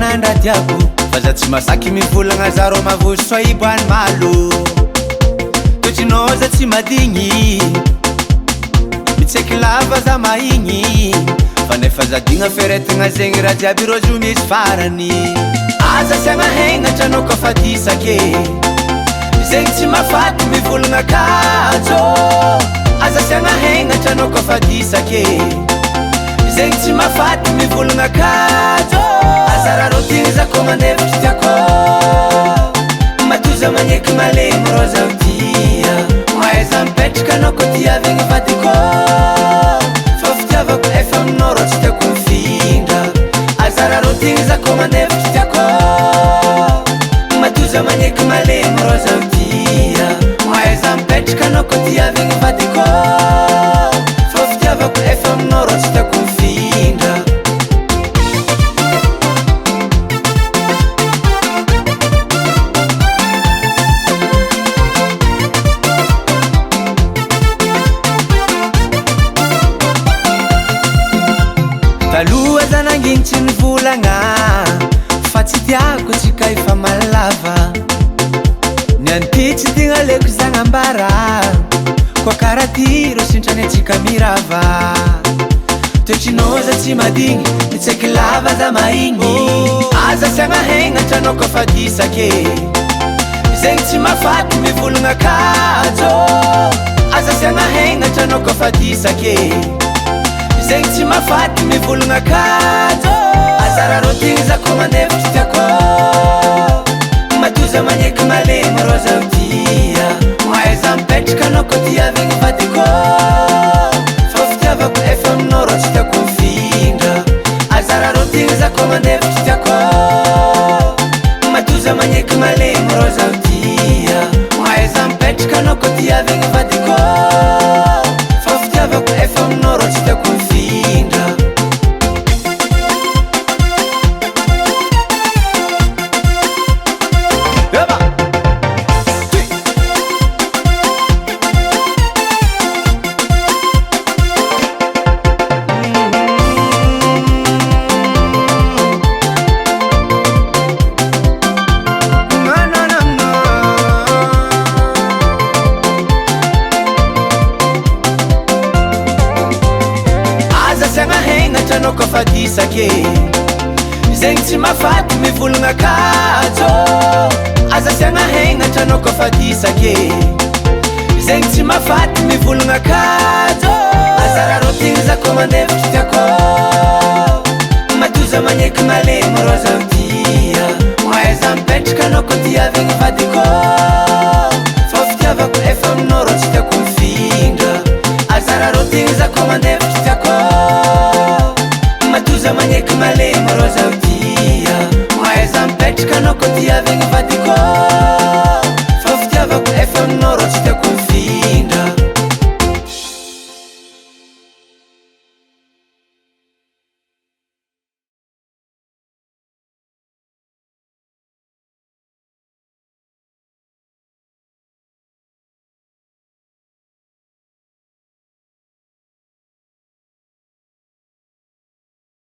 Nandra tiako fa za tsy masaky mivolagna za rô mavozo soa iboany malo. Toetrinao za tsy madigny, mitsaiky lava za mahigny. Fa nefa za digna feretigna zegny raha jiaby rô zo misy farany. Aza asiagna hegnatra anao koa fa disake, zegny tsy mahafaty mivolagna kajo. Aza asiagna hegnatra anao koa fa disake, zegny tsy mahafaty mivolagna kajo. Aza raha rô tigny za koa mandefitry tiako, matoza magneky malemy rô zaho tia. Mahaiza mipetraka anao koa tiavigny vadiko, fa fitiavako efa aminao rô tsy tiako mifindra. Aza raha rô tigny za koa mandefitry tiako, matoza magneky malemy rô zaho tia. Mahaiza mipetraka anao koa tiavigny vadiko, fa fitiavako efa aminao rô tsy tiako mifindra. Taloha za nanginy tsy nivolagna, fa tsy tiako tsika efa malava. Ny anty tsy tigna aleoko zagnambara, koa karaha ty rô sintrany antsika mirava. Toetrinao za tsy madigny, mitsaiky lava za mahigny. Aza asiagna hegnatra anao koa fa disake, zegny tsy mahafaty mivolagna kajo. Aza asiagna hegnatra anao koa fa disake, zegny tsy mahafaty mivolagna kajo. Aza raha rô tigny za koa mandefitry tiako, matoza magneky malemy rô zaho tia. Mahaiza mipetraka anao koa tiavigny vadiko, fa fitiavako efa aminao rô tsy tiako mifindra. Aza raha rô tigny za koa mandefitry tiako, matoza magneky malemy rô zaho tia. Mahaiza mipetraka anao koa tiavigny vadiko, fa fitiavako efa aminao rô tsy tiako mifindra. Eba! Ty! Na na na na. Aza asiagna hegnatra anao koa fa disake, zegny tsy mahafaty mivolagna kajo. Aza asiagna hegnatra anao koa fa disake, zegny tsy mahafaty mivolagna kajo. Aza raha rô tigny za koa mandefitry tiako, matoza magneky malemy rô zaho tia. Mahaiza mipetraka anao koa tiavigny vadiko, fa fitiavako efa aminao rô tsy tiako mifindra. Aza raha rô tigny za koa mandefitry tiako, matoza magneky malemy rô zaho tia. Mahaiza mipetraka anao koa tiavigny